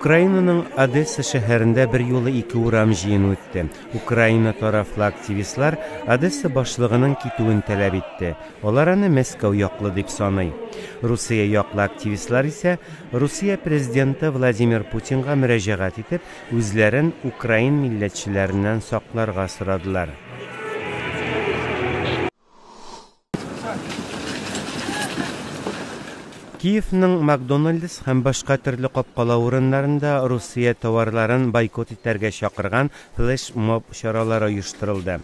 Украинаның Одесса шәһәрендә берьюлы ике урам җыены үтте. Украина тарафлы активистлар Одесса башлыгының китүен таләп итте. Алар аны Мәскәү яклы дип саный. Русия яклы активистлар исә Русия президенты Владимир Путинга мөрәҗәгать итеп, үзләрен украин милләтчеләреннән сакларга сорадылар. Киевның Макдональдс һәм башка төрле капкалау урыннарында Русия товарларын бойкот итәргә чакырган флеш-моб чаралары оештырылды.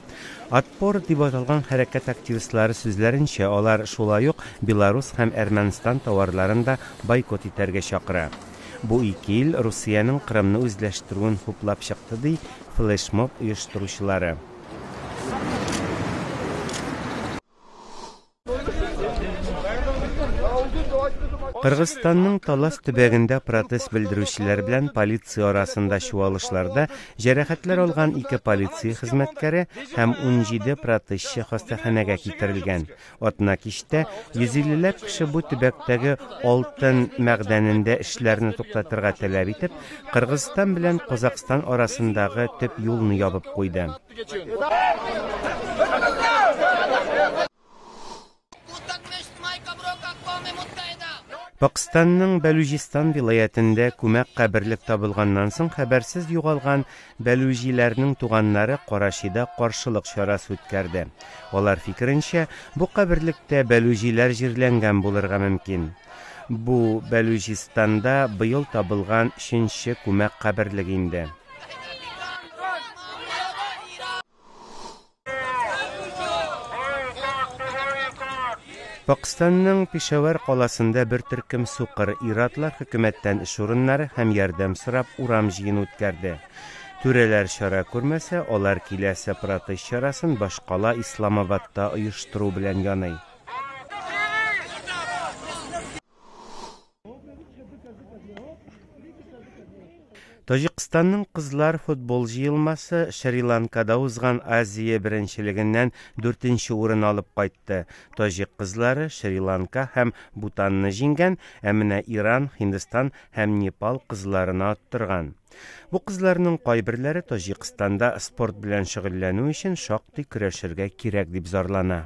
Отпор дип аталган хәрәкәт активистлары сүзләренчә, алар шулай ук Беларус һәм Әрмәнстан товарларын да бойкот итәргә чакыра. Бу ике ил Русиянең Кырымны үзләштерүен хуплап чыкты, ди флеш-моб оештыручылары. Кыргызстанның Талас төбәгендә протест белдерүчеләр белән полиция арасында чуалышларда җәрәхәтләр алган ике полиция хезмәткәре һәм 17 протестчы хастаханәгә китерелгән. Атна кичтә 150 ләп кеше бу төбәктәге алтын мәгъдәнендә эшләрне туктатырга таләп итеп, Кыргызстан белән Казакъстан арасындагы төп юлны ябып куйды. Пакъстанның Бәлүҗистан вилаятендә күмәк каберлек табылганнан соң хәбәрсез югалган бәлүҗиләрнең туганнары Карачида каршылык чарасы үткәрде. Алар фикеренчә, бу каберлектә бәлүҗиләр җирләнгән булырга мөмкин. Бу Бәлүҗистанда быел табылган өченче күмәк каберлек инде. Пакъстанның Пешавәр каласында бер төркем сукыр ир-атлар хөкүмәттән эш урыннары һәм ярдәм сорап урам җыены үткәрде. Түрәләр чара күрмәсә, алар киләсе протест чарасын башкала Исламабадта оештыру белән яный. Таҗикстанның кызлар футбол җыелмасы Шри-Ланкада узган Азия беренчелегеннән дүртенче урын алып кайтты. Таҗик кызлары Шри-Ланка һәм Бутанны җиңгән, ә менә Иран, Һиндстан һәм Непал кызларына оттырган. Бу кызларның кайберләре Таҗикстанда спорт белән шөгыльләнү өчен шактый көрәшергә кирәк дип зарлана.